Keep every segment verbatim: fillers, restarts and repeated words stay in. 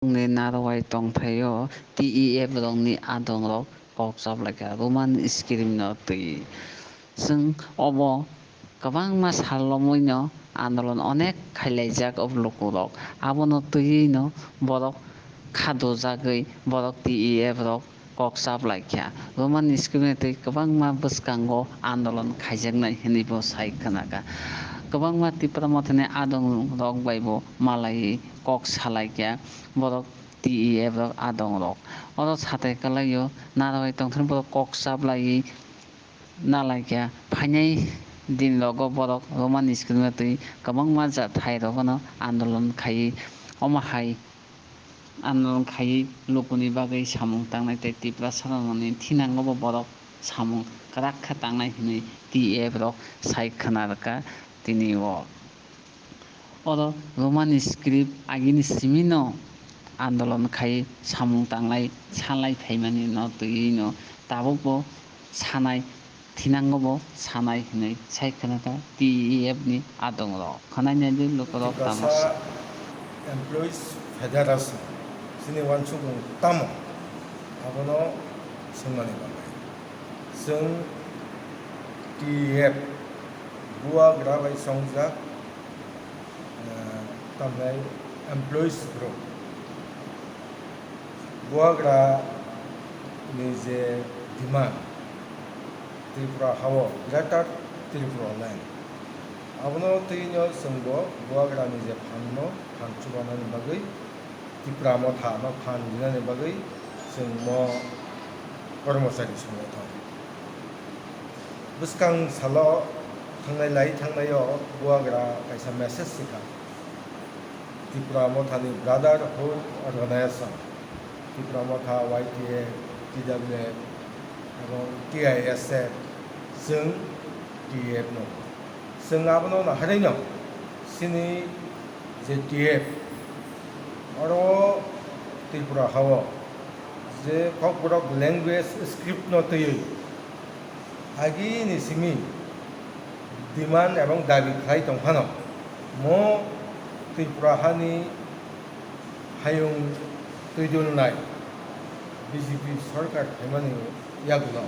Chwngni narwai tongthaio T E F rokni adongrok kok chaplaikha Roman script no twi. Chwng obo kwbangma sal romwino andolon onek khailaijak o lukurok. Abono twiwino borok khadojagwi borok T E F rok kok chaplaikha. Roman script no twi kwbangma bwskango andolon khaijaknai hinwi bo sai khwnakha. Kwbangma Tipra Mothani adongrok bai bo malaiwi kok salaikha borok T E F rok adongrok. Oro satai kwlaio narwai tongthani borok kok chaplaiwi nalaikha. Phainai dinrogo borok Roman script no twi kwbangma ja-, thairogono andolon khaiwi omo hai andolon khaiwi lukuni bagwi samung tangnai tei Tiprasarokni thinango bo borok samung kwrak khe tangnai hinwi T E F rok sai khwnarwkha tini o. Oro Roman script agini simino andolon khai samung tanglai salai phaimani no twiwi no tabukbo sanai, thinango bo sanai hinwi sai khwnakha T E F ni adongrok. Khwnai naidi lukurok tamo Tiprasa sa. Employees Federation chini uansukmung tamo abono swngmani bagwi chwng T E F buagra bai chongjak, eh, tamhinai employees rok buagra ni je demand Tripura hao Greater Tripura Land abono twino chwngbo buagra ni je phan no phan chubanani bagwi Tipra Motha no phan rinani bagwi chwng mo kormochari songothon. Bwskang salo thangnai lai thangnai o buagra kaisa message swkha Tripura Mothani Brotherhood Organization, Tripura Motha, Y T F, T W F, ebong T I S F, chwng T F no. Chwng abono naharino chini je T F, oro Tripura hao je Kokborok language script no twiwi agini simi demand ebong dabi khlai tongphano, mo Tripura hani hayung twidulnai B J P sorkar phaimani yagulo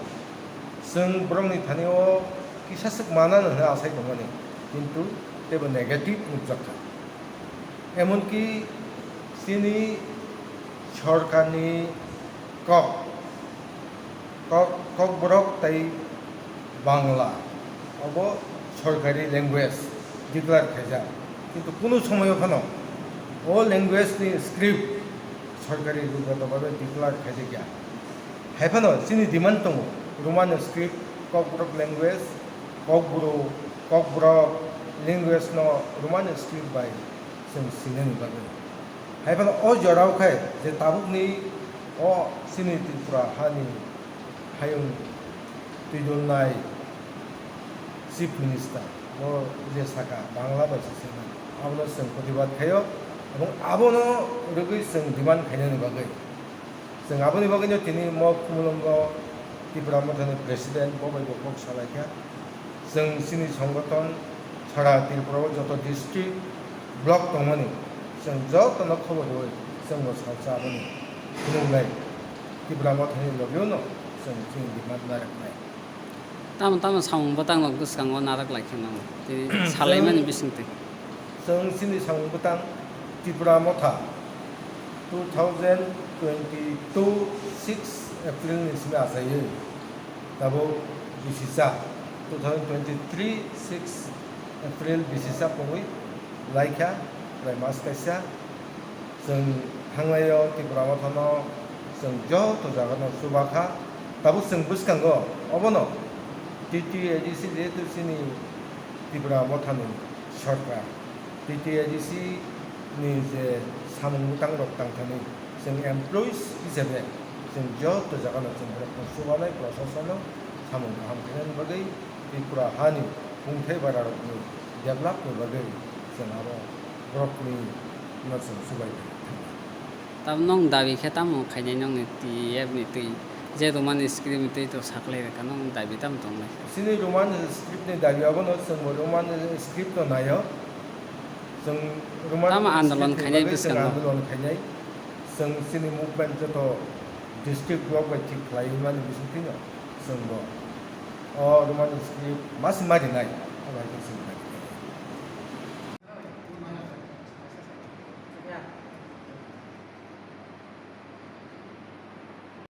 chwng borokni thani o kisa swk manano hwnwi asai tongmani, kintu teibo negative nukjakha. Emonki chini sorkarni kok, kok, Kokborok tei Bangla obo sorkari language declare khaijak, kintu kunu somoyo phano o language ni script sorkari rugoto babe declare khaijakya. Hai phano chini demand tongo Roman script, Kokborok language, Kokboro, Kokborok language no Roman script bai chwng sinani bagwi. Hai phano o jorao khe je tabukni o chini Tripura hani hayung twidulnai Chief Minister bo je saka Bangla bai se swngnai, abono chwng protibad khaio, ebong abono rwgwi chwng demand khainani bagwi. Chwng aboni bagwino tini mo Khumulwngo Tipra Mothani President bo bai bo kok salaikha. Chwng chini songothon sara Tripura o joto district, block tongmani chwng jotono khobor rwui chwngbo salsa aboni phunuknai Tipra Mothani logio no chwng chini demand narwknai. Tamo tamo samung bwtang rok bwskango narwk lai khe mano. Tei salaimani bisingtwi. Chwng chini samung bwtang Tipra Motha two thousand twenty-two six April ni simi achaiwi tabuk bisicha two thousand twenty-three six April bisicha pungwi laikha, prai mas kaisa. Chwng thangnaio Tipra Mothano chwng joto jagano chubakha. Tabuk chwng bwskango obono T T A D C jehetu chini Tipra Mothani sorkar, T T A D C ni je samung bwtang rok tangthani chwng employees hisabe chwng joto jagano chwng borokno chubanai, prosasono samung kaham khainani bagwi Tripura hani kungthai bara rokni develop ni bagwi chwng abo borokni no chwng chubai thangkha. Tamo nwng dabi khe tamo khainai nwngni T F ni twi? Je Roman script ni twi to saklai rwkha, nwng dabi tamo tongnai? Chini Roman script ni dabi abono chwngbo Roman script no naio. Chwng Roman script ni bagwi chwng andolon khainai bwskango. Tamo andolon khainai bwskango? Chwng chini movement joto district block bai thik khlai mani bisingtwi no chwng bo o Romani script ma se ma rinai, abo hai khe chwng bai.